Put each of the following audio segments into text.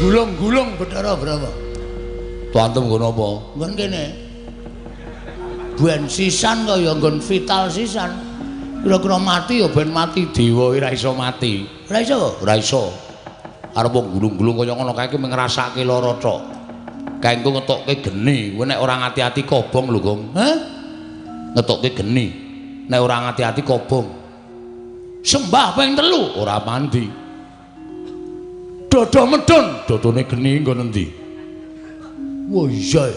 Gulung-gulung Bathara Brahma. Tuantem nggon apa? Nggon kene. Ben sisan kaya nggon vital sisan. Kira-kira mati ya ben mati dewa ora iso mati. Ora iso? Ora iso. Arep gulung-gulung kaya ngono kae iki ngrasake lara tok. Kae engko ngetokke geni, kowe nek ora ngati-ati kobong lho, Gong. Hah? Ngetokke geni. Nek ora ngati-ati kobong. Sembah ping 3 ora mandi. Dodo medun, dodone geni nggon endi? Wah iya.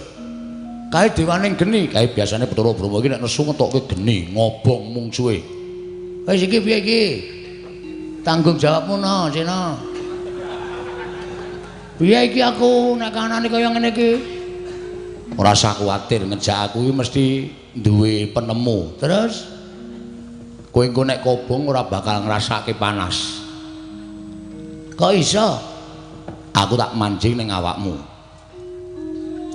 Kae dewaning geni, kae biasane Bathara Brahma iki nek nesu ngetokke geni, ngobong mungsuhe. Wis iki piye iki? Tanggung jawabmu no, Sena. Piye iki aku nek kanane kaya ngene iki? Ora usah kuwatir, ngejak aku iki mesti duwe penemu. Terus kowe engko nek kobong ora bakal ngrasake panas. Kok iso? Aku tak mancing ning awakmu.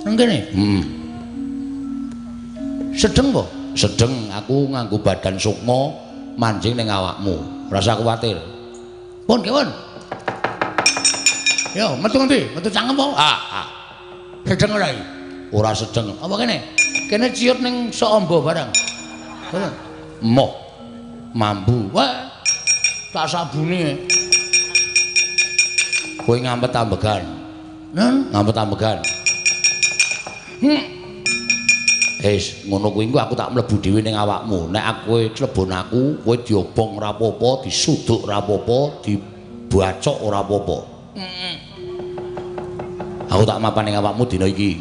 Nang kene? Heeh. Sedeng po? Sedeng, aku nganggo badan sukma mancing ning awakmu. Ora usah kuwatir. Pun kewon. Yo, metu ngendi? Metu cangkem po? Ah, ah. Sedeng ora iki? Ora sedeng. Apa kene? Kene ciut ning sok amba barang. Bener. Moh. Mambu. Wah. Tak sabune. Kowe ngampet ambegan. Nen, ngampet ambegan. Wis, ngono kuwi engko aku tak mlebu dhewe ning awakmu. Nek aku klebon aku, kowe diobong ora apa-apa, disuduk ora apa-apa, dibacok ora apa-apa. Aku tak mapan ning awakmu dina iki.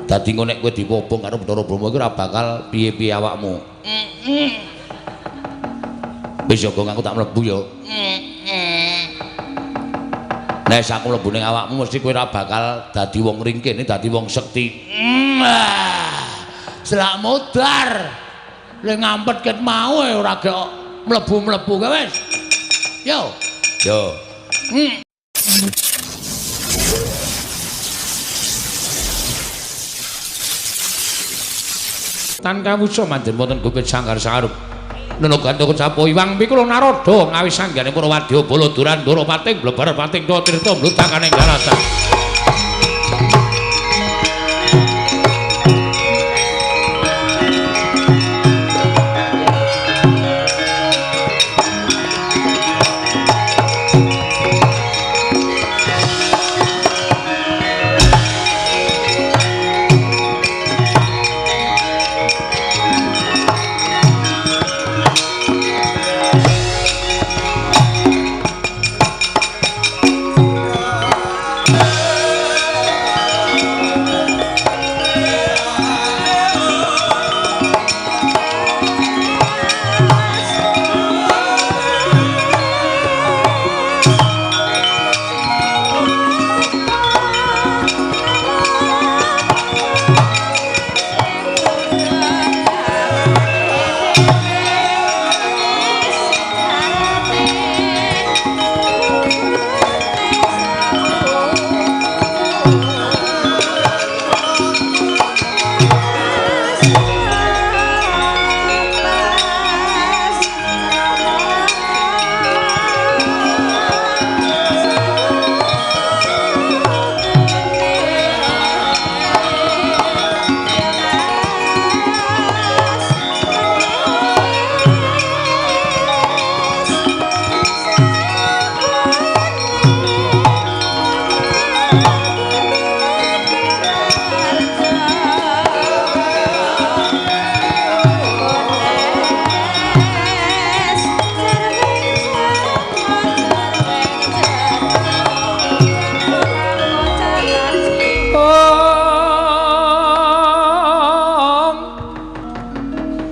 Dadi engko nek kowe diobong karo Bathara Brahma iki ora bakal piye-piye awakmu. Wis ya, Gong, aku tak mlebu ya. Nek aku mlebu ning awakmu mesti kowe ora bakal dadi wong ringkih, dadi wong sekti. Selak modar. Le ngampet ket mau ora gek mlebu-mlebu kae wis. Yo. Yo. Tan kawusa manjen wonten gupit sanggar sarup. Nunuk gantuk capo iwang pikul Narada ngawis sanggane para wadya bala durandara pating blebar pating tirta mlutakane daratan.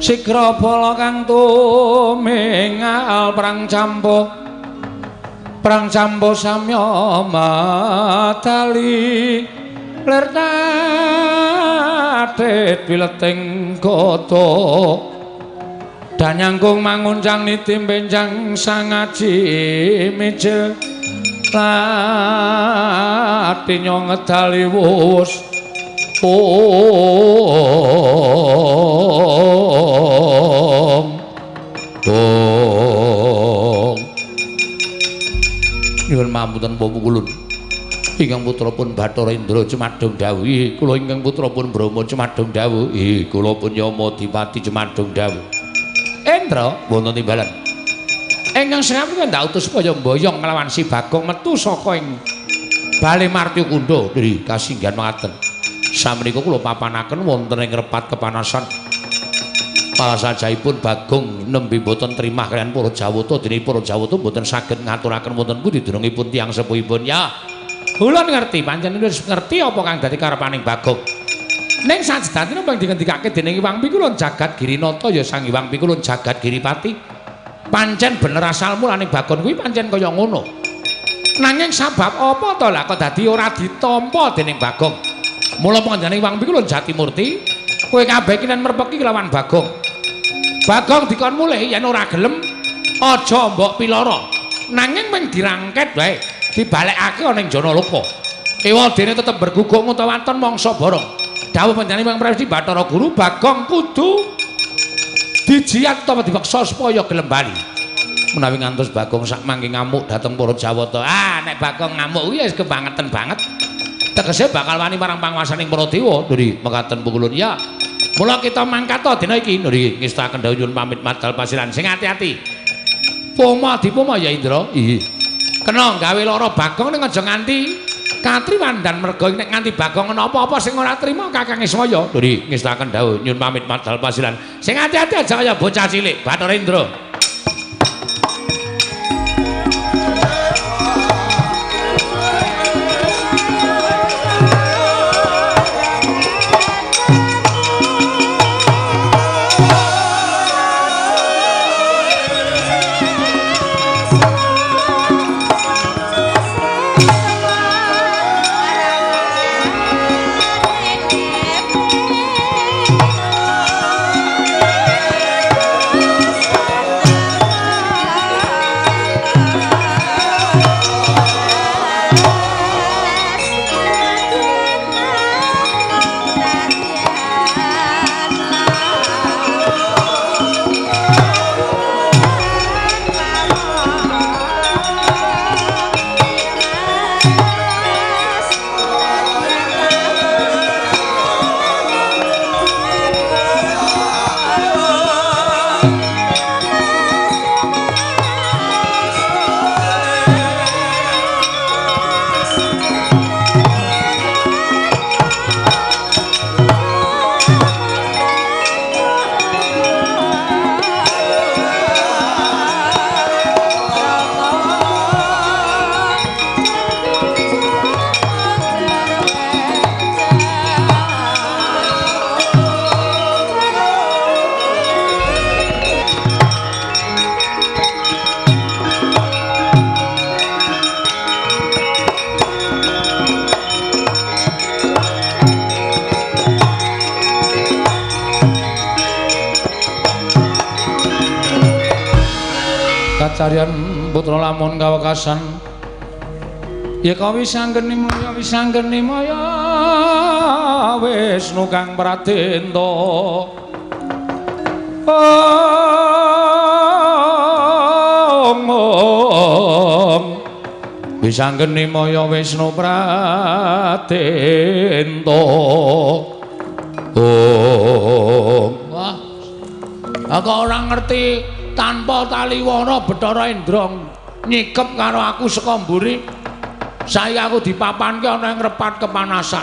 Sigra bala kang tumingal perang campo samya matali lir tatit wileting gata danyangkung manguncang niti benjang sangaji mijil latinya ngedali wus ong ong nyuwun mamunten Bapak Kulun. Ingkang putra pun Bathara Indra cumadung dawuh. Kula ingkang putra pun Brahma cumadung dawuh. Kula pun Yama Dipati cumadung dawuh. Indra wonten timbalan. Ingkang sami ndak utus supaya mboyong nglawan si Bagong metu saka ing Bale Martyakunda. Nggih, kasinggihan mangaten. Samenika kula papanaken wonten ing repat kepanasan. Palasajahipun Bagong nembe boten trimah kaliyan para Jawata, dene para Jawata boten saged ngaturaken wonten pundi dunungipun tiyang sepuhipun. Ya, kula ngerti, pancen wis ngerti apa kang dadi karepaning Bagong. Ning sajatine ping dingendikake dening Hyang Pikulun Jagat Girinata ya Sang Hyang Pikulun Jagat Giripati. Pancen bener asal mulane Bagong kuwi pancen kaya ngono. Nanging sabab apa to lah kok dadi ora ditampa dening Bagong? Mula panjenengane Hyang Pikulun Jatimurti, kowe kabeh iki nen merpeki lawan Bagong. Bagong dikon mulih yen ora gelem aja mbok piloro. Nanging mung dirangket wae, dibalekake ana ing Janaloka. Ewadene tetep berguguk ngutawaton mangsa borong. Dawuh panjenengan Hyang Prawisti Bathara Guru, Bagong kudu dijiat utawa dipaksa supaya gelem bali. Menawi ngantos Bagong sak mangke ngamuk dhateng para Jawata. Ah, nek Bagong ngamuk kuwi wis kebangeten banget. Tegese bakal wani marang panguwasaning para dewa. Nggih, mekaten pukulun ya. Mula kita mangkat dina iki. Nggih, ngestaken dawuh nyuwun pamit madal pasiran. Sing ati-ati. Poma dipoma ya Indra. Nggih. Kena gawe lara Bagong ning aja nganti katriwandan merga nek nganti Bagong ana apa-apa sing ora trima Kakang Ismaya. Nggih, ngestaken dawuh nyuwun pamit madal pasiran. Sing ati-ati aja kaya bocah cilik Bathara Indra. Kacarian putra lamun kawekasan ya kawisanggeni maya wisanggeni maya Wisnu kang pradenta. Om om wisanggeni maya Wisnu pradenta. Om. Wah, aku ora ngerti tanpa taliwana Bathara Indra nyikep karo aku saka mburi. Saiki aku dipapanke ana ing repat kepanasan.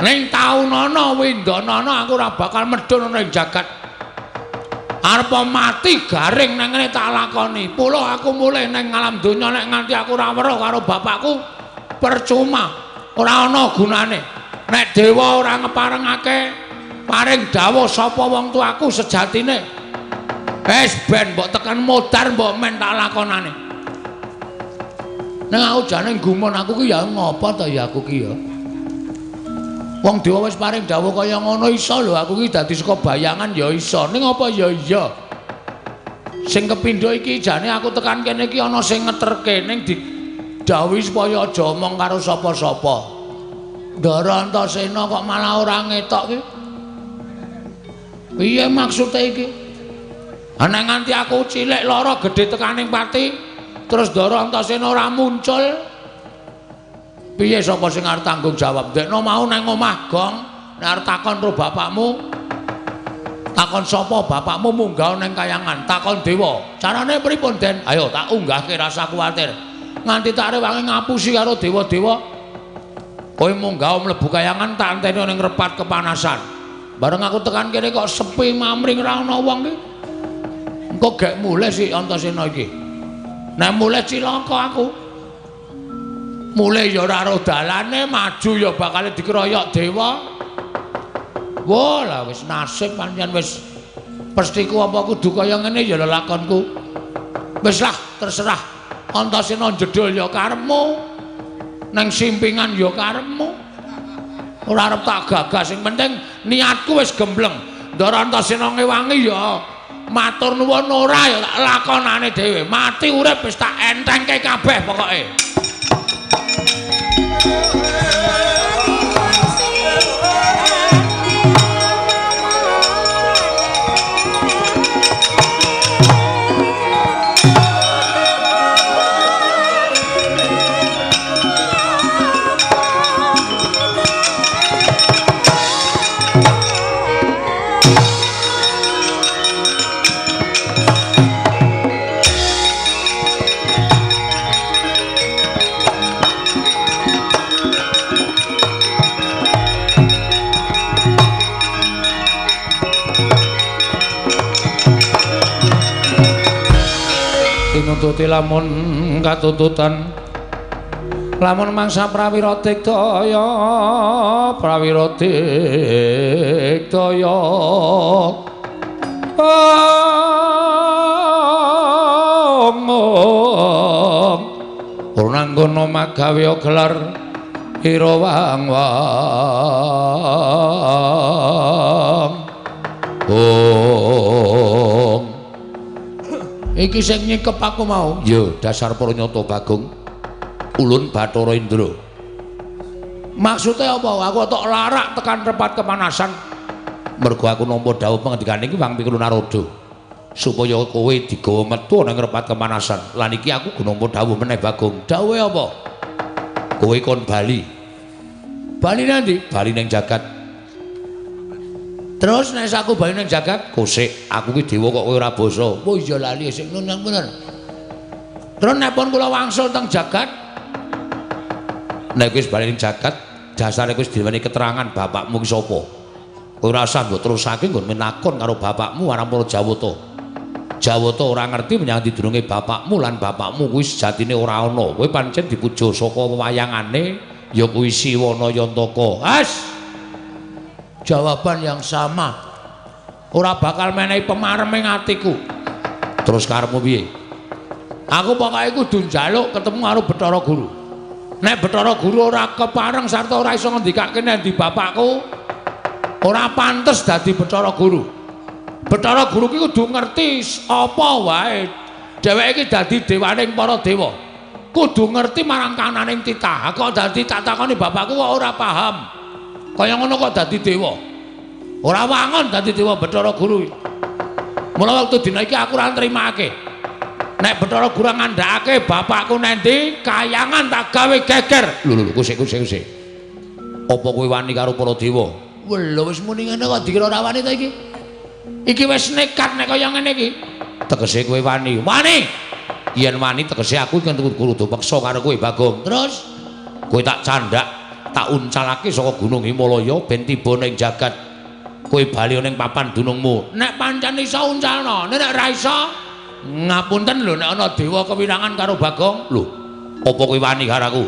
Ning taunana windanana aku ora bakal medhun ana ing jagat. Arep mati garing nang ngene tak lakoni. Pula aku mulih ning alam donya nek nganti aku ora weruh karo bapakku percuma, ora ana gunane. Nek dewa ora ngeparengake paring dawuh sapa wong tuaku sejatine. Wis ben mbok tekan modar mbok men tak lakonane. Ning aku jane gumun aku ki ya ngopo to ya aku ki ya. Wong dewa wis paring dawuh kaya ngono iso lho aku ki dadi saka bayangan ya iso. Ning apa ya iya. Sing kepindho iki jane aku tekan kene iki ana sing ngeterke ning didhawuhi supaya aja omong karo sapa-sapa. Ndara Antasena kok malah ora ngetok ki. Piye maksude iki? Ana nganti aku cilik lara gedhe tekaning pati terus Ndara Antasena ora muncul. Piye sapa sing arep tanggung jawab? Ndekno mau nang omah, Gong. Nek arep takon karo bapakmu, takon sapa bapakmu munggah nang kayangan, takon dewa. Carane pripun, Den? Ayo tak unggahke rasa kuwatir. Nganti tak rewangi ngapusi karo dewa-dewa. Kowe munggah mlebu kayangan tak enteni ning repat kepanasan. Bareng aku tekan kene kok sepi mamring ra ana wong iki. Engko gek mulih si Antasena iki. Nek mulih cilaka aku. Mulih ya ora ro dalane, maju ya bakal dikeroyok dewa. Wah, lah wis nasib pancen wis pestiku apa kudu kaya ngene ya lelakonku. Wis lah, terserah. Antasena jedul ya karepmu. Nang simpingan ya karepmu. Ora arep tak gagas, sing penting niatku wis gembleng. Ndara Antasena ngewangi ya matur nuwun ora ya tak lakonane dhewe. Mati urip wis tak entengke kabeh pokoke. Tinututi lamun katututan lamun mangsa prawira digdaya prawira digdaya omong ora magawe gelar ira wang wang ong. Iki sing nyikep aku mau. Ya, dasar para nyata Bagong. Ulun Bathara Indra. Maksude apa? Aku tok larak tekan tempat kepanasan. Mergo aku nampa dawuh pengendikane iki Wang Pikul Narada. Supaya kowe digawa metu nang tempat kepanasan. Lan iki aku nampa dawuh meneh Bagong. Dawuhe apa? Kowe kon bali. Bali nang ndi? Bali ning jagat. Terus nek aku bali ning jagat, kosek aku ki dewa kok kowe ora basa. Oh iya lali sik nun bener. Terus nek pun kula wangsul teng jagat, nek wis bali ning jagat, dasare wis diweni keterangan bapakmu ki sapa. Kowe ora usah mbok terusake nggon menakon karo bapakmu marang para Jawata. Jawata ora ngerti menyang didurunge bapakmu lan bapakmu kuwi sejatine ora ana. Kowe pancen dipuja saka wewayangane ya kuwi Siwana Yantaka. As jawaban yang sama. Ora bakal menehi pemarem ing atiku. Terus karepmu piye? Aku pokoke kudu njaluk ketemu karo Bathara Guru. Nek Bathara Guru ora kepareng sarta ora iso ngendikake nek ndi bapakku, ora pantes dadi Bathara Guru. Bathara Guru ki kudu ngerti apa wae. Dheweke iki dadi dewaning para dewa. Kudu ngerti marang kananing titah. Kok dadi tak takoni bapakku kok ora paham. Kaya ngono kok dadi dewa. Ora wangun dadi dewa Bathara Guru. Mula wektu dina iki aku ora nrimake. Nek Bathara Guru ngandhakake bapakku nendi, kayangan tak gawe geger. Lho lho kusik kusik kusik. Apa kowe wani karo para dewa? Lho wis muni ngene kok dikira ora wani ta iki? Iki wis nekat nek kaya ngene iki. Tegese kowe wani. Wani. Yen wani tegese aku kudu peksa karo kowe Bagong. Terus kowe tak candhak, tak uncalake saka Gunung Himalaya ben tiba ning jagat. Kowe bali ning papan dunungmu. Nek pancen iso uncalno, nek ora iso ngapunten lho nek ana dewa kewinangan karo Bagong. Lho, apa kowe wani karo aku?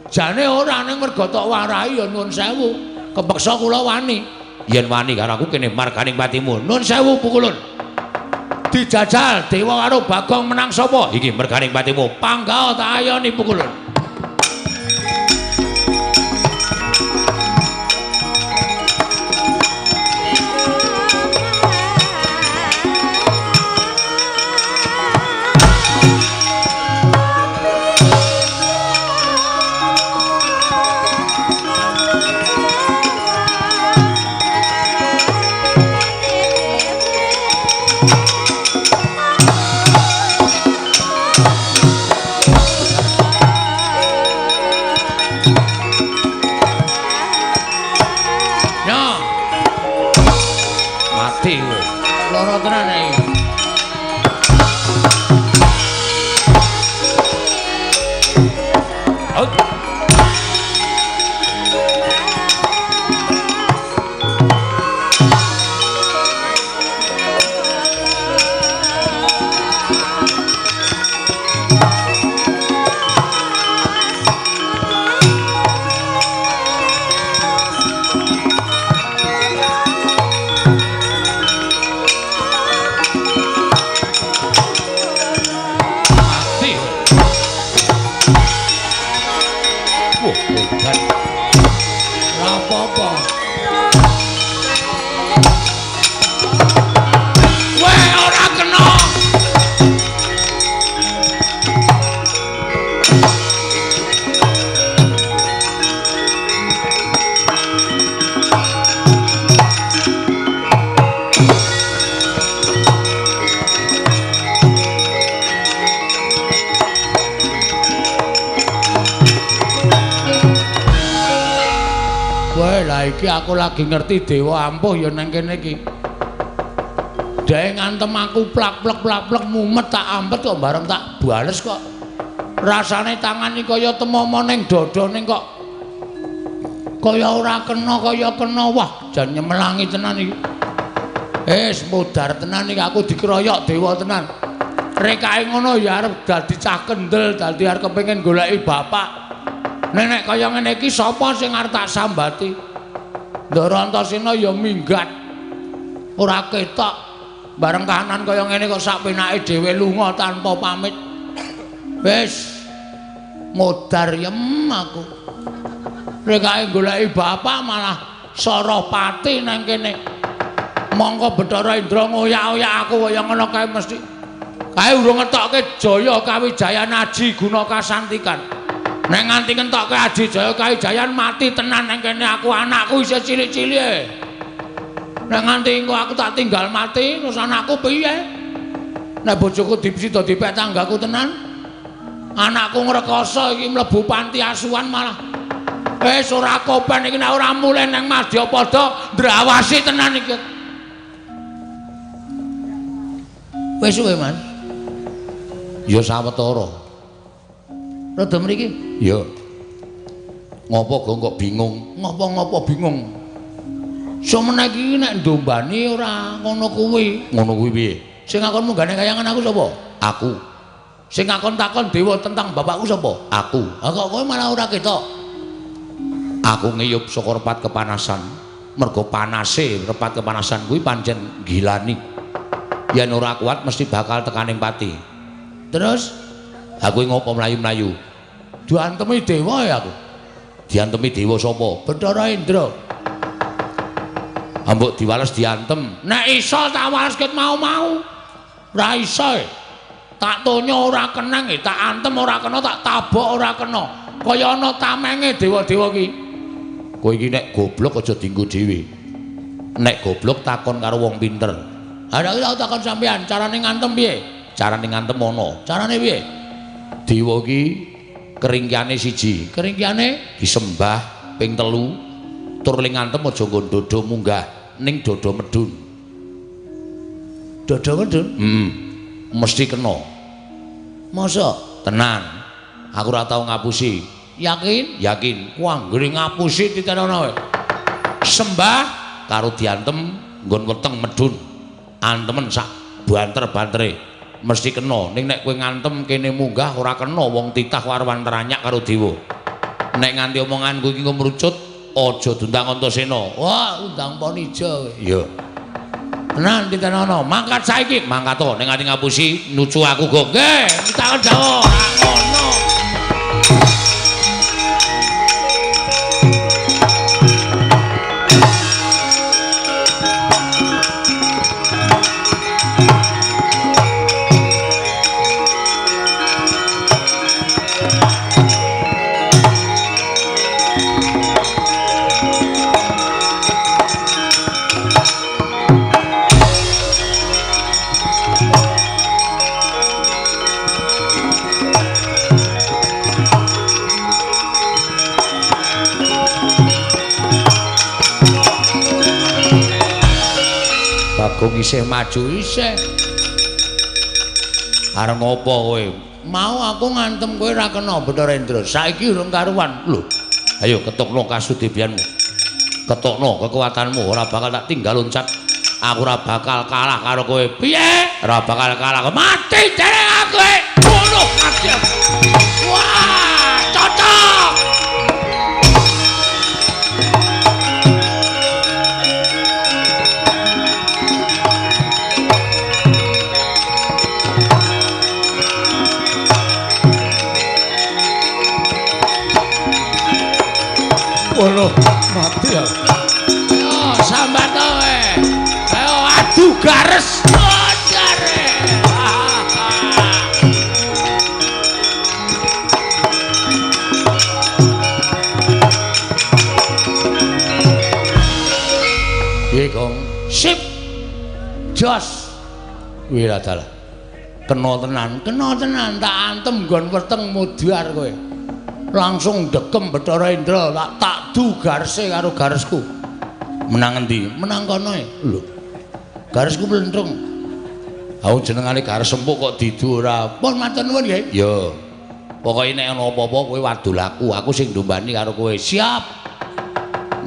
Jane ora, ning mergo tok warai ya nuwun sewu. Kepeksa kula wani. Yen wani karo aku kene marganing patimu. Nuwun sewu pukulun. Dijajal dewa karo Bagong menang sapa? Iki merganing patimu. Panggah tak ayoni pukulun. Lah iki aku lagi ngerti dewa ampuh ya nang kene iki. Dae ngantem aku plak-plek plak-plek mumet tak ampet kok bareng tak bales kok. Rasane tangan iki kaya temomo ning dada ning kok kaya ora kena kaya kena. Wah, jan nyemelangi tenan iki. Wis modar tenan iki aku dikeroyok dewa tenan. Rekake ngono ya arep dadi cah kendel, dadi arep kepengin goleki bapak. Nek kaya ngene iki sapa sing arep tak sambati? Ndara Antasena ya minggat. Ora ketok. Bareng kahanan kaya ngene kok sak penake dhewe lunga tanpa pamit. Wis modar yem aku. Rekake goleki bapak malah Sarapati nang kene. Mongko Bathara Indra ngoyak-oyak aku kaya ngono kae mesti. Kae urung ngetokke Jaya Kawijayan Aji Guna Kasantikan. Nek nganti ngentokke Aji Jaya Kawijayan mati tenan nang kene aku, anakku isih cilik-cilik. Nek nganti engko aku tak tinggal mati terus anakku piye? Nek bojoku dipsida dipek tanggaku tenan. Anakku ngrekoso iki mlebu panti asuhan malah. Wis ora kopen iki nek ora mulih nang Madyapada ndrawasi tenan iki. Wis suwe, Mas. Ya sawetara. Rada mriki? Ya. Ngopo kok bingung? Ngopo-ngopo bingung. Semene iki nek ndombani ora ngono kuwi. Ngono kuwi piye? Sing ngakon munggane kayangan aku sapa? Aku. Sing ngakon takon dewa tentang bapakku sapa? Aku. Ha kok kowe malah ora ketok. Aku ngiyup saka repat kepanasan. Mergo panase repat kepanasan kuwi pancen gilani. Yen ora kuat mesti bakal tekaning pati. Terus aku ngopo mlayu-mlayu? Diantemi dewa ya aku. Diantemi dewa sapa? Bathara Indra. Ambok diwales diantem. Nek iso tak wales ket mau-mau. Ora iso. Tak tonyo ora kenang, tak antem ora kena, tak tabok ora kena. Kaya ana tamenge dewa-dewa ki. Kowe iki nek goblok aja dienggo dhewe. Nek goblok takon karo wong pinter. Ha nek tak takon sampean, carane ngantem piye? Carane ngantem ana. Carane piye? Dewa ki keringkiane siji, keringkiane disembah ping 3, tur ling ngantem aja nggo dodo munggah ning dodo medun. Dodo medun? Heeh. Mesti kena. Masa? Tenan. Aku ora tau ngapusi. Yakin? Yakin. Ku anggere ngapusi titenono. Sembah karo diantem nggon weteng medun. Antemen sak banter-bantere. Mesti kena. Ning nek kowe ngantem kene munggah ora kena, wong titah warwan teranyak karo dewa. Nek nganti omonganku iki ngrucut, aja diundang Antasena. Wah, undang Ponija kowe. Iya. Tenan titenono, mangkat saiki, mangkat to nek nganti ngapusi nucu aku go. Nggih, takon Jawa, ngono. Bagong isih maju isih. Arep ngopo kowe? Mau aku ngantem kowe ora kena Bathara Indra. Saiki urung karuan. Lho. Ayo ketokno kasudebianmu. Ketokno kekuatanmu, ora bakal tak tinggal loncat. Aku ora bakal kalah karo kowe. Piye? Ora bakal kalah. Mati dereng aku. Bunuh mati. Wah, cocok. Waduh, mati ya. Ayo sambat kowe. Ayo adu gares. Jare. Piye, Gong? Sip. Jos. Wih dalah. Kena tenan, kena tenan tak antem nggon weteng mudhar kowe. Langsung dekem Bathara Indra, tak du garse karo garesku. Menang endi? Menang kono e. Lho. Garesku mlentrung. Ha jenengane gares empuk kok didu ora. Pun matur nuwun nggih. Ya. Pokoke nek ana apa-apa kowe wadul aku, aku sing ndombani karo kowe. Siap.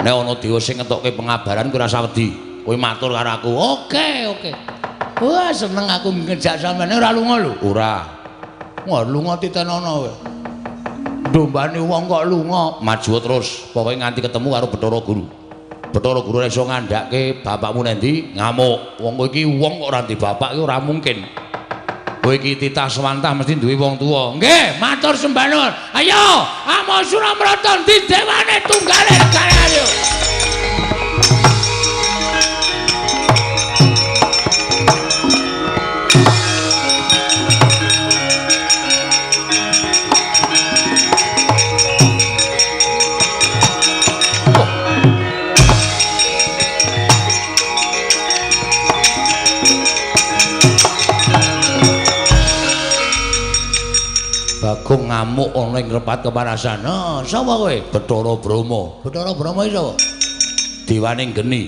Nek ana dewa sing ngetokke pengabaran kowe ora usah wedi. Kowe matur karo aku. Oke, oke. Wah, seneng aku ngejak sampeyan ora lunga lho. Ora. Wah, lunga titenono kowe. Ndombani wong kok lunga. Maju terus, pokoke nganti ketemu karo Bathara Guru. Bathara Guru ora iso ngandhake bapakmu nendi ngamuk. Wong kowe iki wong kok ora ndek bapak iki ora mungkin. Kowe iki titah swantah mesti duwe wong tuwa. Nggih, matur sembah nuwun. Ayo, Amo Suramrata ndi dewane tunggale ayo. Bagong ngamuk ana ing repat kepanasan. Ha, sapa kowe? Bathara Brahma. Bathara Brahma iki sapa? Dewane geni.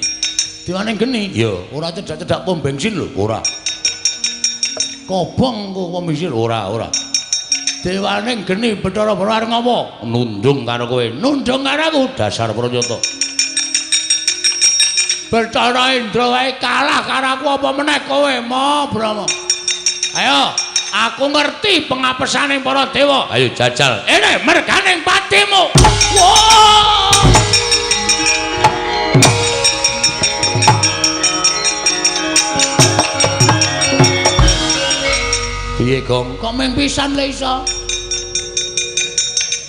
Dewane geni? Ya, ora cedhak-cedhak pom bensin lho, ora. Kobong kok pom bensin ora, ora. Dewane geni Bathara Brahma arep ngopo? Nundung karo kowe. Nundung karo aku dasar pranyata. Bathara Indra wae kalah karo aku apa meneh kowe, Ma Brahma. Ayo. Aku ngerti pengapesane para dewa. Ayo jajal. Ene merganing patimu. Wah. Piye, Gong? Kok mung pisan le iso?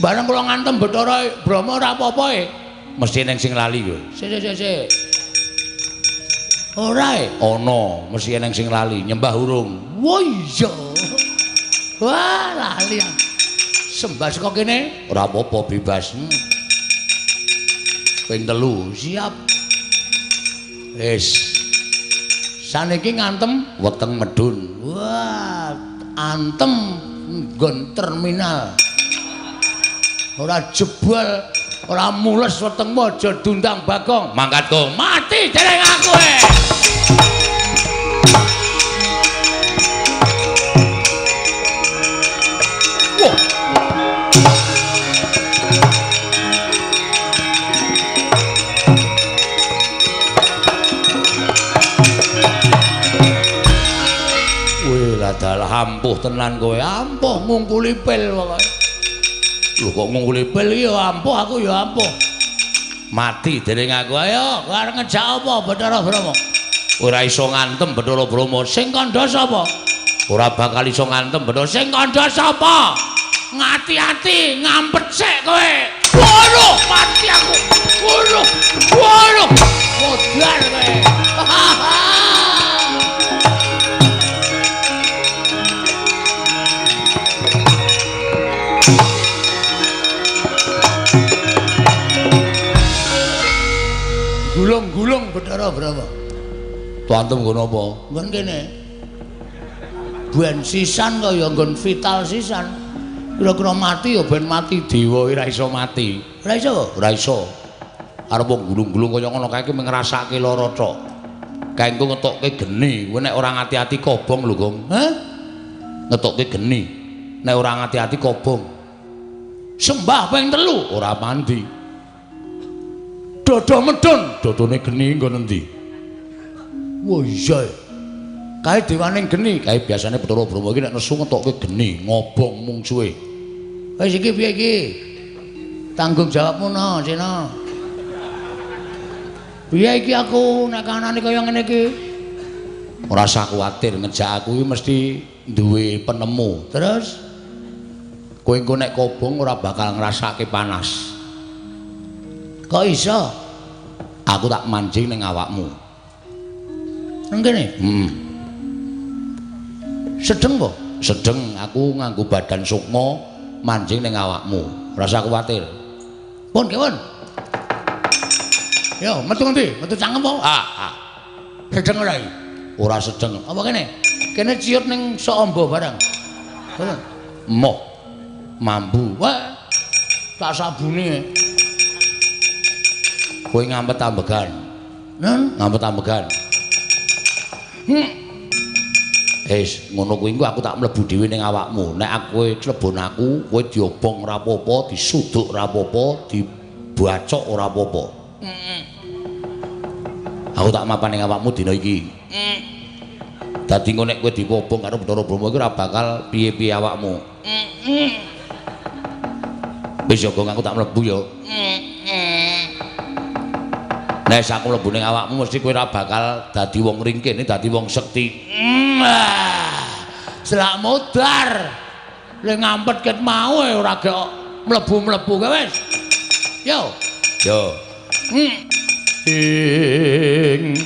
Bareng kula ngantem Bathara Brahma ora apa-apa e. Mesti eneng sing lali kowe. Sik sik sik. Ora e? Ana, mesti eneng sing lali, nyembah urung. Wah iya. Wah, lali. Sembah saka kene ora apa-apa bebas. Ping 3, siap. Wis. Saniki ngantem weteng medun. Wah, antem nggon terminal. Ora jebol, ora mules wetengmu aja dundang Bagong. Mangkat Gong. Mati dereng aku e. Dalah ampuh tenan kowe, ampuh ngungkuli pil pokoke. Lho kok ngungkuli pil iki ya ampuh, aku ya ampuh. Mati dening aku. Ayo, kowe arep ngejak apa Bathara Brahma? Ora iso ngantem Bathara Brahma. Sing kandha sapa? Ora bakal iso ngantem Bathara. Sing kandha sapa? Ngati-ati ngampet sik kowe. Waduh, mati aku. Waduh. Waduh. Modar kowe. Gulung-gulung Bathara Brahma. Tuantem nggon apa? Nggon kene. Ben sisan kaya nggon vital sisan. Kira-kira mati ya ben mati dewa ora iso mati. Ora iso? Ora iso. Arep wong gulung-gulung kaya ngono kae iki ngrasake lara tok. Kae engko ngetokke geni, kowe nek ora ngati-ati kobong lho, Gong. Hah? Ngetokke geni. Nek ora ngati-ati kobong. Sembah ping 3 ora mandi. Dodo medun, dodone geni nggon endi? Wah iya. Kae dewane geni, kae biasane Bathara Brahma iki nek nesu ngetokke geni, ngobong mungsuhe. Wis iki piye iki? Tanggung jawabmu no, Sena. Piye iki aku nek kanane kaya ngene iki? Ora usah kuwatir, ngejak aku iki mesti duwe penemu. Terus kowe engko nek kobong ora bakal ngrasake panas. Kok iso? Aku tak mancing ning awakmu. Nang kene? Heeh. Sedeng po? Sedeng, aku nganggo badan sukma mancing ning awakmu. Ora usah kuwatir. Pun, kewon. Yo, metu ngendi? Metu cangkem po? Ah, ah. Sedeng ora iki? Ora sedeng. Apa kene? Kene ciut ning sok amba barang. Moh. Mambu. Wah. Tak sabune. Kowe ngampet ambegan. Nen, ngampet ambegan. Wis, ngono kuwi engko aku tak mlebu dhewe ning awakmu. Nek aku kowe klebon aku, kowe diobong ora apa-apa, disuduk ora apa-apa, dibacok ora apa-apa. Aku tak mapan ning awakmu dina iki. Dadi engko nek kowe dikobong karo Bathara Brahma iki ora bakal piye-piye awakmu. Wis ya Gong, aku tak mlebu ya. Nek aku mlebu ning awakmu mesti kowe ora bakal dadi wong ringkih, dadi wong sekti. Selak modar. Le ngampet ket mau ora gek mlebu-mlebu kowe wis. Yo. Yo. Ing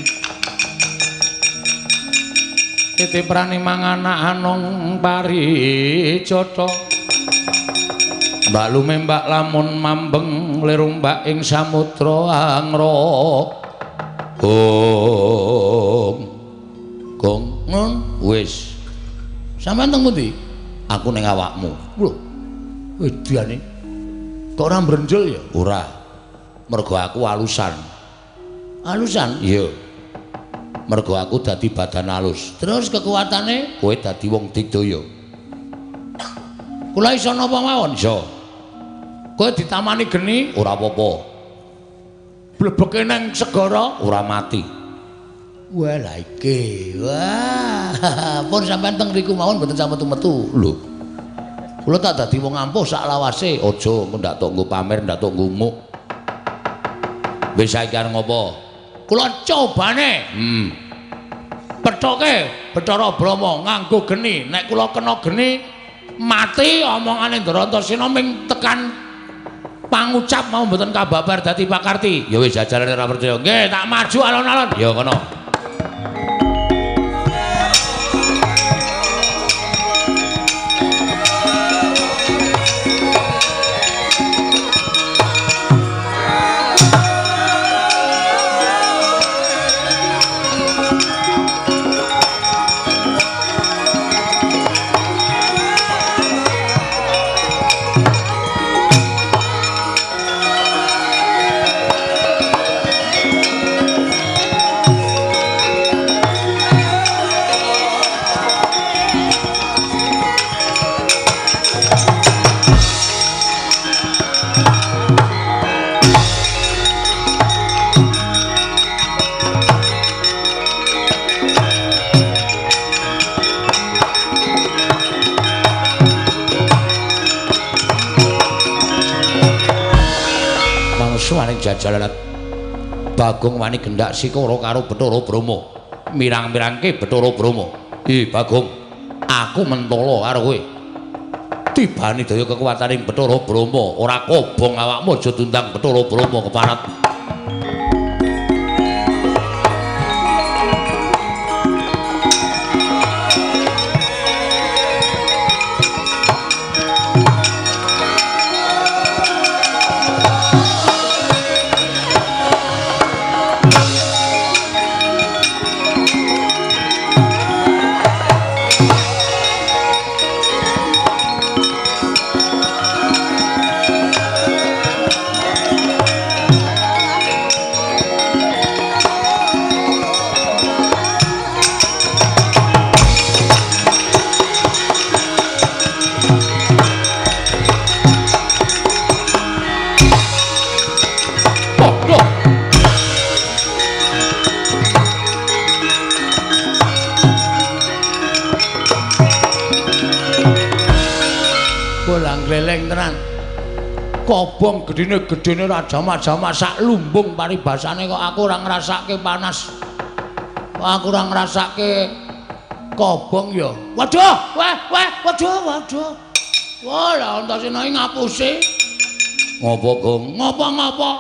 titiprane manganak anung parijata. Mbak lumembak lamun mambeng lirumbak ing samudra angra. Gong. Gong nun wis. Sampeyan teng pundi? Aku ning awakmu. Lho. Wedane. Kok ora mbrenjel ya? Ora. Mergo aku alusan. Alusan? Iya. Mergo aku dadi badan alus. Terus kekuatane kowe dadi wong digdaya. Kula iso napa mawon? Iso. Kowe ditamani geni ora apa-apa. Blebeke nang segara ora mati. Wah lha iki. Wah, pun sampean teng mriku mawon mboten sampe metu. Lho. Kula tak dadi wong ampuh sak lawase. Aja engko ndak tok nggo pamer, ndak tok nggo muk. Wis saiki arep ngopo? Kula cobane. Pethoke Bathara Brahma nganggo geni. Nek kula kena geni mati omongane Ndara Antasena ming tekan pangucap mau mboten kababar dadi pakarti. Ya wis jajalane ora percaya. Nggih, tak maju alon-alon. Ya kono. Jajalan Bagong wani gendak sikara karo Bathara Brahma. Mirang-mirangke Bathara Brahma. "Ih Bagong, aku mentala karo kowe. Tibane daya kekuwataning Bathara Brahma, ora kobong awakmu aja diundang Bathara Brahma keparat." Gleleng tenan. Kobong gedene-gedene ora jamak-jamak sak lumbung paribasane kok aku ora ngrasake panas. Kok aku ora ngrasake kobong ya. Waduh, wah, wah, waduh, waduh. Wah, lah Antasena iki ngapusi. Ngopo, Gong? Ngopo-ngopo?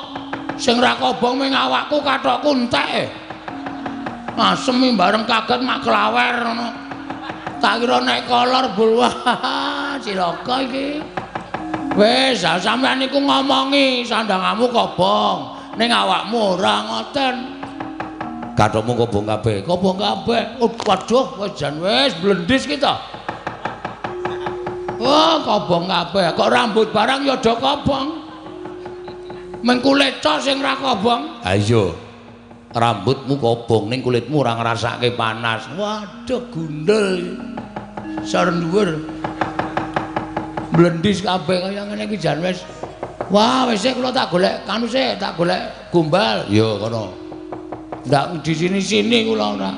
Sing ra kobong ming awakku kathokku entek. Asem bareng kaget mak klawer ngono. Tak kira nek kolor bul. Wah, cilaka iki. Wis, sampean niku ngomongi sandangamu kobong, ning awakmu ora ngoten. Kathokmu kobong kabeh. Kobong kabeh. Oh, waduh, wis jan wis blendis kita. Wah, kobong kabeh. Kok rambut barang ya do kobong. Meng kulit tok sing ra kobong. Ha iya. Rambutmu kobong ning kulitmu ora ngrasake panas. Waduh, gundul. Sor dhuwur. Mlendis kabeh kaya ngene iki jan wis. Wah, wis kula tak golek kanu sik, tak golek gombal. Ya kono. Ndak di sini-sini kula ora.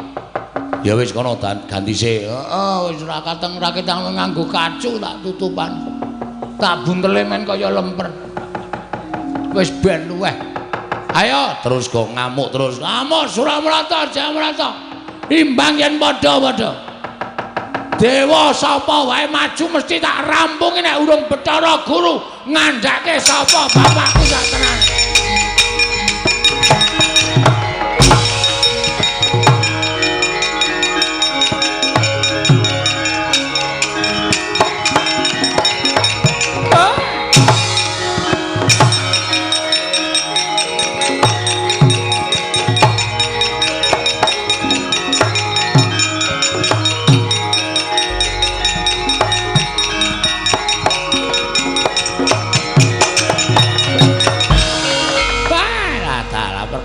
Ya wis kono ganti sik. Heeh, wis ora kateng ra ketang nganggo kacu tak tutupan. Tak buntele men kaya lemper. Wis ben luweh. Ayo terus kok ngamuk terus. Ngamuk Suramrata, Jamrata. Imbang yen padha-padha. Dewa sapa wae maju mesti tak rampungi nek urung Bathara Guru ngandhake sapa bapakku sak tenan.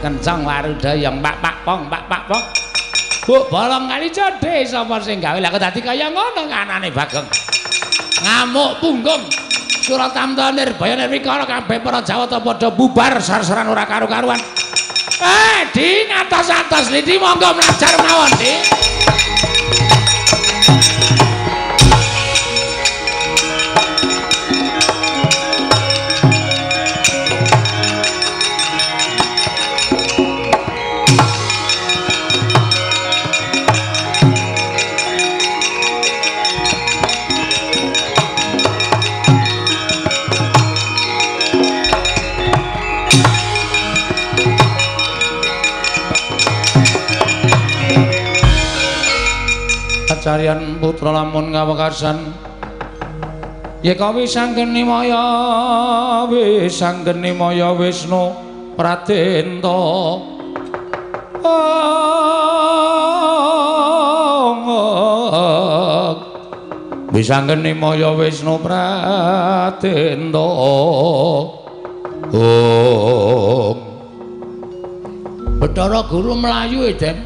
Kencang warudayang pak pak pong pak pak pong. Bu bolong kali jodhe sapa sing gawe lha kok dadi kaya ngono anane Bagong. Ngamuk punggung. Suratamta Nirbaya Nirwikara kabeh para Jawata padha bubar sar-saran ora karu-karuan. Di ngatos-atos lidi monggo mlajar mawon, Di. Carian putra lamun kawekasan yeka wisanggeni maya wisanggeni maya Wisnu Pradenta. Wisanggeni maya Wisnu Pradenta. Om Bathara Guru mlayu e, Den.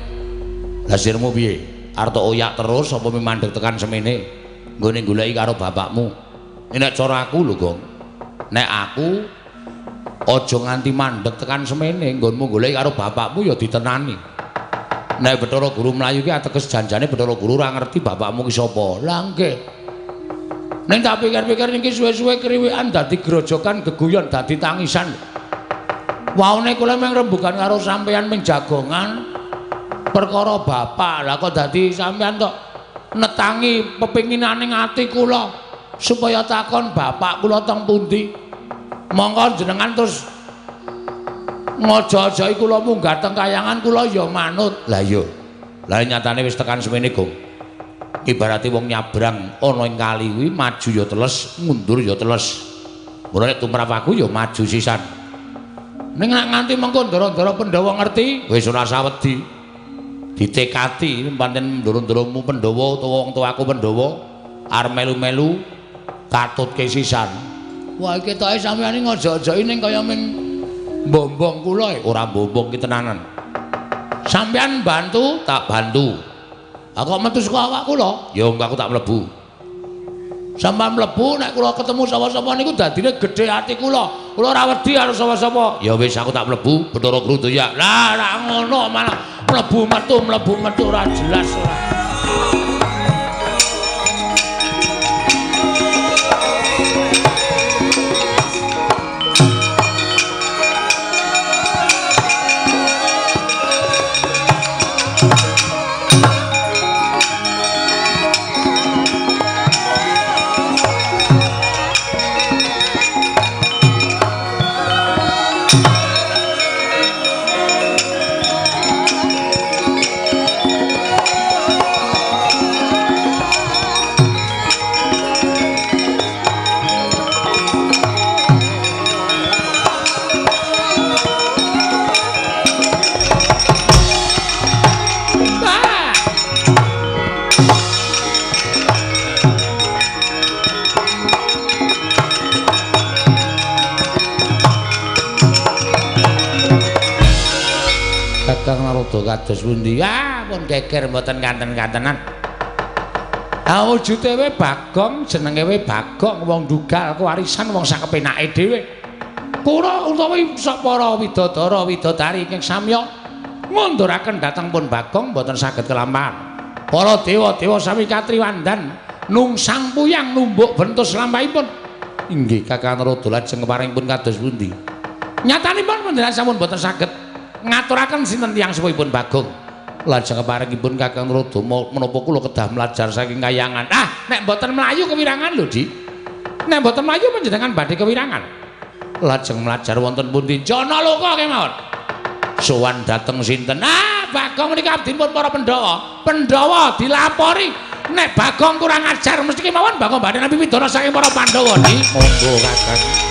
Lah sirmu piye? Arep oyak terus apa mandeg tekan semene nggone goleki karo bapakmu. Nek cara aku lho, Gong. Nek aku aja nganti mandeg tekan semene nggonmu goleki karo bapakmu ya ditenani. Nek Bathara Guru mlayu ki ateges janjane Bathara Guru ora ngerti bapakmu ki sapa. Lah nggih. Ning tak pikir-pikir niki suwe-suwe kriwikan dadi grojokan geguyon dadi tangisan. Waune kula mung rembugan karo sampeyan ming jagongan perkara bapak. Lah kok dadi sampeyan tok netangi pepinginane ati kula supaya takon bapak kula teng pundi. Monggo jenengan terus ngojo-ojoki kula munggah teng kayangan kula ya manut. Lah iya. Lah nyatane wis tekan semene, Gong. Ibarate wong nyabrang ana ing kali kuwi maju ya teles, mundur ya teles. Mula nek tumrap aku ya maju sisan. Ning nek nganti mengko ndara-ndara Pandhawa ngerti, wis ora sawedi. Ditekati pancen ndoro-ndoromu Pandhawa utawa wong tuaku Pandhawa arep melu-melu katutke sisan. Wah iki ketoke sampeyan iki ngojo-ojoki ning kaya ming mbombong kula. Ora mbombong ki tenanan. Sampeyan bantu, tak bantu. Lah kok metu saka awak kula? Ya aku tak mlebu. Sampeyan mlebu nek kula ketemu sapa-sapa niku dadine gedhe ati kula. Kula ora wedi karo sapa-sapa. Ya wis aku tak mlebu, Bathara Guru ya. Lah ora ngono malah mlebu metu ora jelas ora. Kakang Narada kados pundi? Ah, pun geger mboten kanten-kantenan. Ah, wujude we Bagong, jenenge we Bagong, wong dugal kewarisan wong sak kepenake dhewe. Kura utawi sak para widodara widodari ingkang samya ngunduraken dhateng pun Bagong mboten saged kelampahan. Para dewa-dewa sami katriwandan nungsang puyang numbuk bentus lampahipun. Inggih Kakang Narada lajeng keparingipun kados pundi? Nyatanipun panjenengan sampun mboten saged ngaturaken sinten tiyang sepuhipun Bagong. Lajeng keparingipun Kakang Narada menapa kula kedah mlajar saking kayangan. Ah, nek mboten mlayu kewirangan lho, Dik. Nek mboten mlayu panjenengan badhe kewirangan. Lajeng mlajar wonten pundi? Janaloka kemawon. Sowan dhateng sinten? Ah, Bagong menika abdinipun para Pandhawa. Pandhawa dilapori nek Bagong kurang ajar mesti kemawon Bagong badhe nampi pidana saking para Pandhawa, Dik. Monggo Kakang.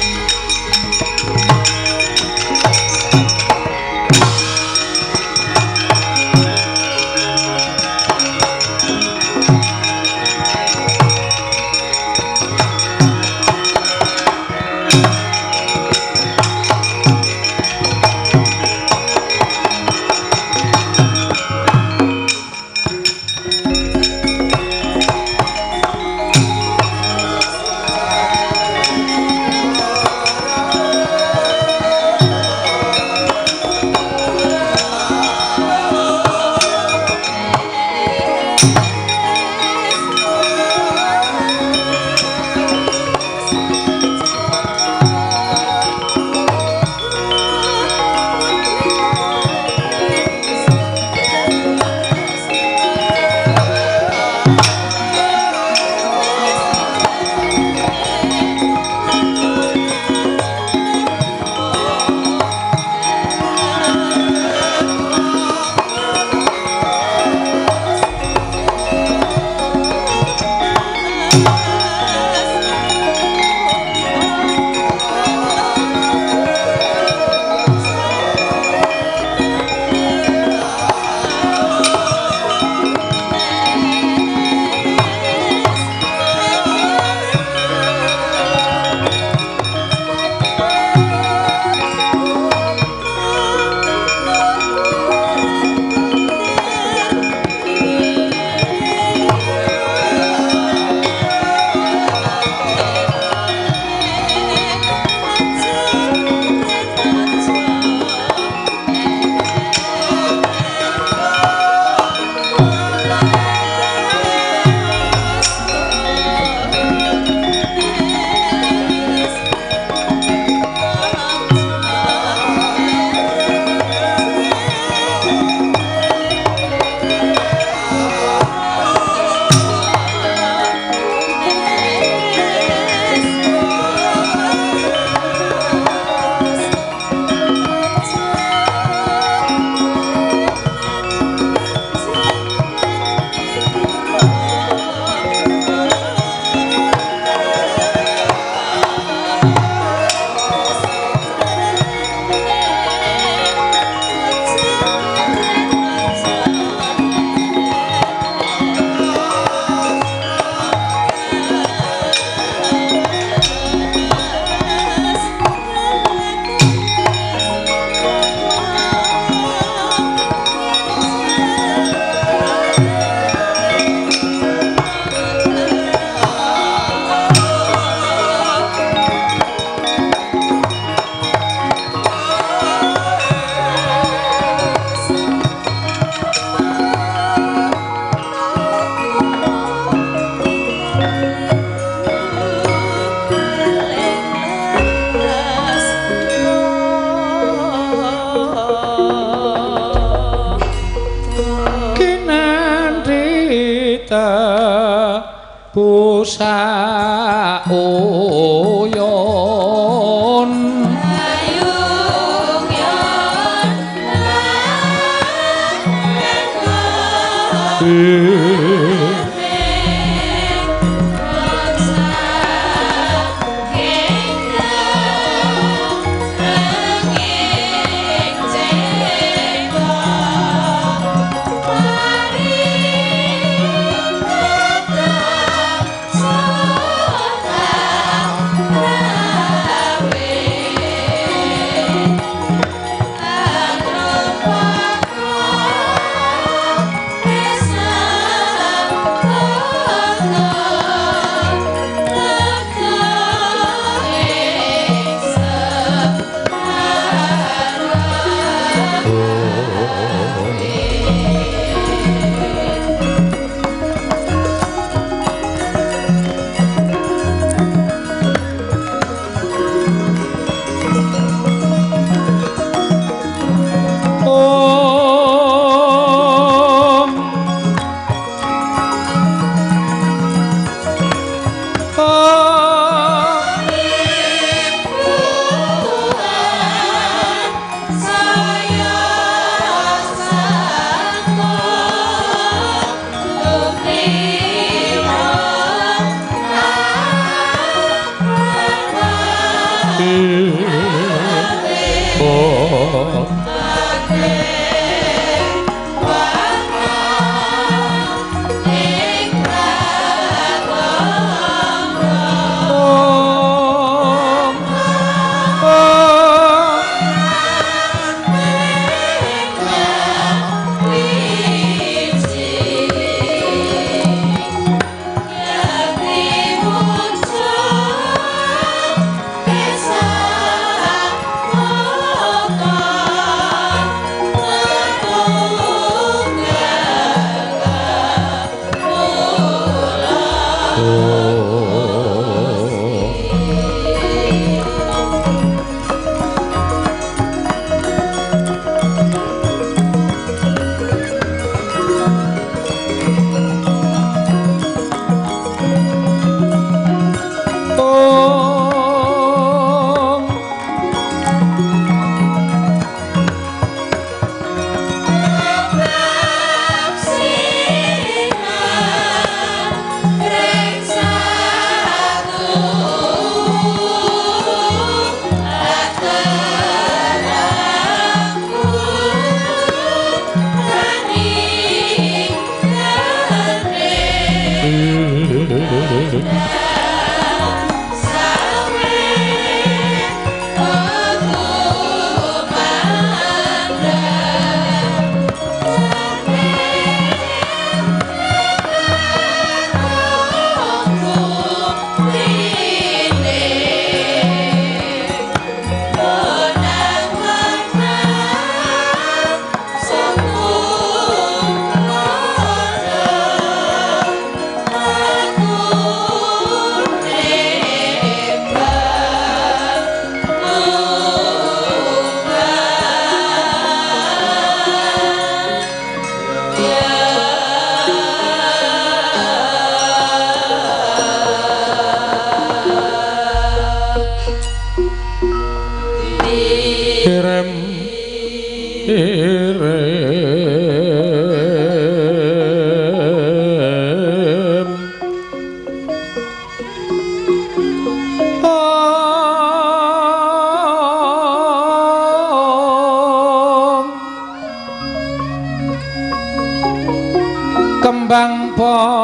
Uyon ayung yon Kembang popong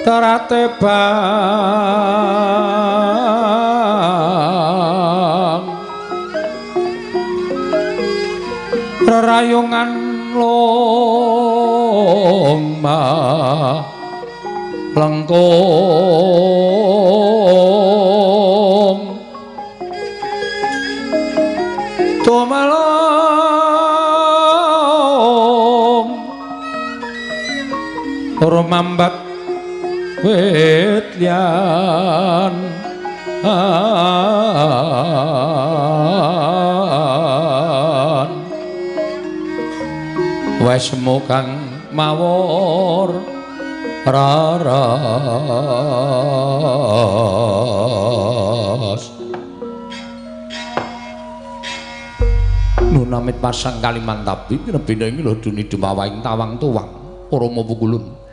terate bang rerayungan loma lengkung tumalong rumambat wit lian wesmu kang mawur raras. Nunamit pasang Kalimantabi pinebina ing duni dumawaing tawang tuwang Rama Pukulun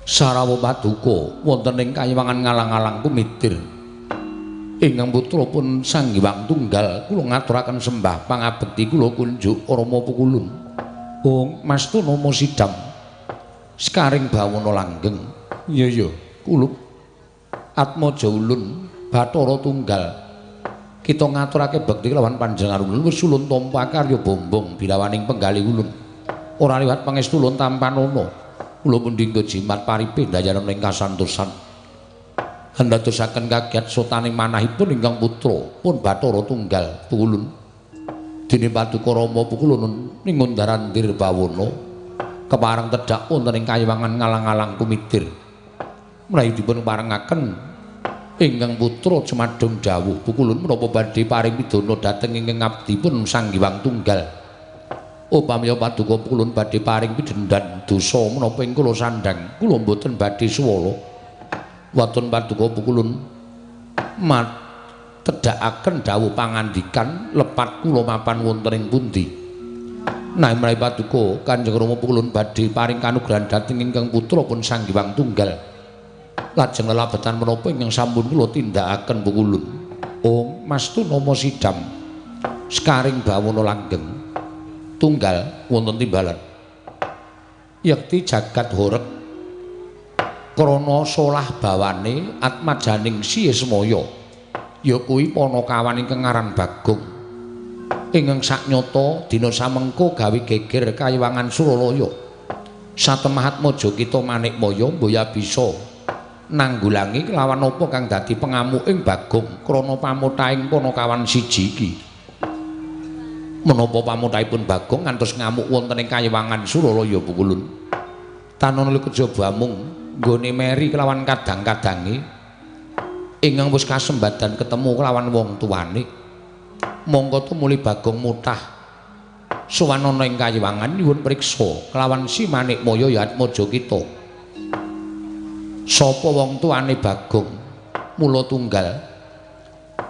Sarawa paduka wonten ing kayiwangan ngalang-alang kumitir ingkang putra pun Sang Hyang Tunggal kula ngaturaken sembah pangabekti kula kunjuk Rama Pukulun. Ong mastu nama sidam sekaring bawana langgeng. Iya iya kulup atmaja ulun Bathara Tunggal kita ngaturake bekti kelawan panjenengan ulun wis ulun tampa karya bombong bilawaning penggalih ulun ora liwat pangestu ulun tampanana. Kula mundhingga jimat paripe ndayaran ing kasantosan andadosaken kagiat sotaning manahipun ingkang putra pun Bathara Tunggal Pukulun dene paduka Rama Pukulun ing Undarandir bawana kepareng tedhak wonten ing kayiwangan ngalang-alang kumitir mrayu dipun parengaken ingkang putra jumadung dawuh Pukulun menapa badhe paring pidana dhateng ingkang abdipun Sang Hyang Tunggal. Upamiya paduka Pukulun badhe paring pidhendan dosa menapa ing kula sandhang kula mboten badhe suwala. Waton paduka Pukulun mat tedhakaken dawuh pangandikan lepat kula mapan wonten ing pundi. Nah menawi paduka Kanjeng Rama Pukulun badhe paring kanugrahan dhateng ingkang putra pun Sang Hyang Tunggal. Lajeng lelabetan menapa ingkang sampun kula tindakaken Pukulun? Om Mastu nama sidam sekaring bawana langgeng tunggal wonten timbalan. Yekti jagat horeg krana solah bawane atmajaning Si Ismaya ya kuwi panakawan ingkang aran Bagong ingkang saknyata dina samengko gawe geger kayiwangan Suralaya. Satemah atmaja kita Manikmaya mboya bisa nanggulangi kelawan apa kang dadi pengamuking Bagong krana pamutaing panakawan siji iki. Menapa pamutahipun Bagong ngantos ngamuk wonten ing kayiwangan Suralaya Pukulun? Tanana kejaba mung nggone meri kelawan kadang-kadange ingkang wis kasembadan ketemu kelawan wong tuane. Mongko tumuli Bagong mutah sowan ana ing kayiwangan nyuwun priksa kelawan Si Manikmaya ya atmaja kita. Sapa wong tuane Bagong? Mula tunggal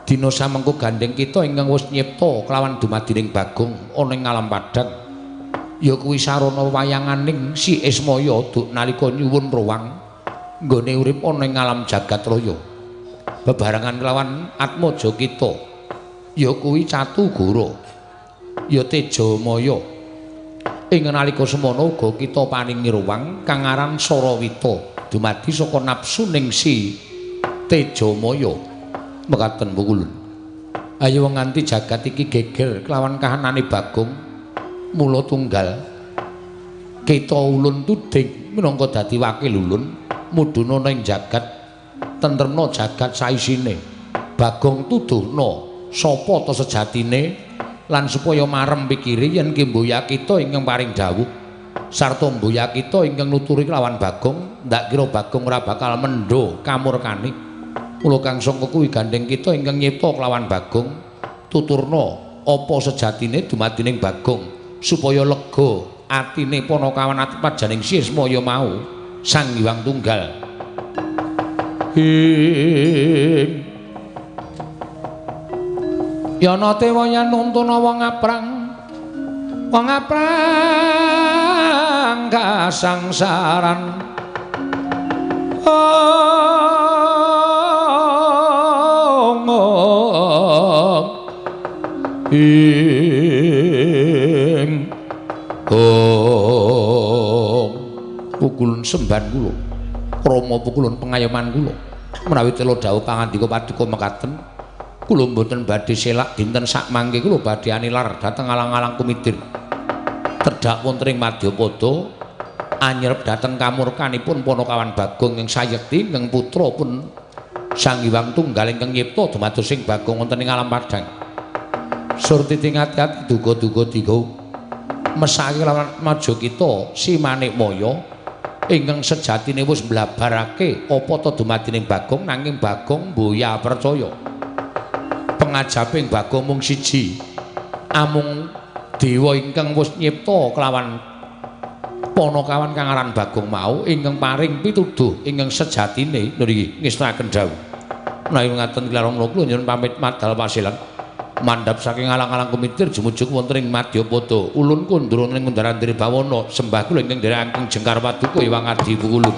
dina samengko gandheng kita ingkang wis nyipta kelawan dumadining Bagong ana ing alam padhang ya kuwi sarana wayanganing Si Ismaya duk nalika nyuwun ruwang nggone urip ana ing alam jagat raya bebarengan kelawan atmaja kita ya kuwi Catugara ya Tejamaya. Ing nalika semana uga kita paringi ruwang kang aran Sarawita dumadi saka nafsuning Si Tejamaya. Mekaten Pukulun. Ayo nganti jagat iki geger kelawan kahanane Bagong mula tunggal kita ulun tuding minangka dadi wakil ulun mudhuna ning jagat tentremna jagat saisine. Bagong tuduhna sapa ta sejatine lan supaya marem pikire yen ki mboya kita ingkang paring dawuh sarta mboya kita ingkang nuturi kelawan Bagong ndak kira Bagong ora bakal mendho kamurkane. Mula kang sangka kuwi gandheng kita ingkang nyipta kelawan Bagong tuturna apa sejatine dumadining Bagong supaya lega atine panakawan atmajaning Si Ismaya mau Sang Hyang Tunggal. Ing Yana tewa yen nuntuna wong aprang kasangsaran. Ing Om Pukulun semban kula krama Pukulun pengayoman kula menawi tela dawuh pangandika paduka mekaten kula mboten badhe selak dinten sakmangke kula badhe anilar dhateng alang-alang kumidir tedhak wonten ing Madyapada anyerep dhateng kamurkanipun panakawan Bagong ing sayekti ingkang putra pun Sang Hyang Tunggal ingkang nyipta dumados sing Bagong wonten ing alam padhang. Surtiti ngati-ati duga-duga diga mesake lawan maja kita Si Manikmaya ingkang sejatine wis mblabarake apa ta dumadining Bagong nanging Bagong mboya percaya. Pengajaping Bagong mung siji, amung dewa ingkang wis nyipta kelawan panakawan kang aran Bagong mau ingkang paring pituduh ingkang sejatine niki ngestakaken dawuh. Menawi ngaten kula kula nyuwun pamit madal pasilan mandhap saking alang-alang kumitir jumujuk wonten ing Madyapada. Ulun kundur ing kundaran diri bawana sembah kula ingkang nderek angkeng jengkar paduka Hyang Adi Pukulun.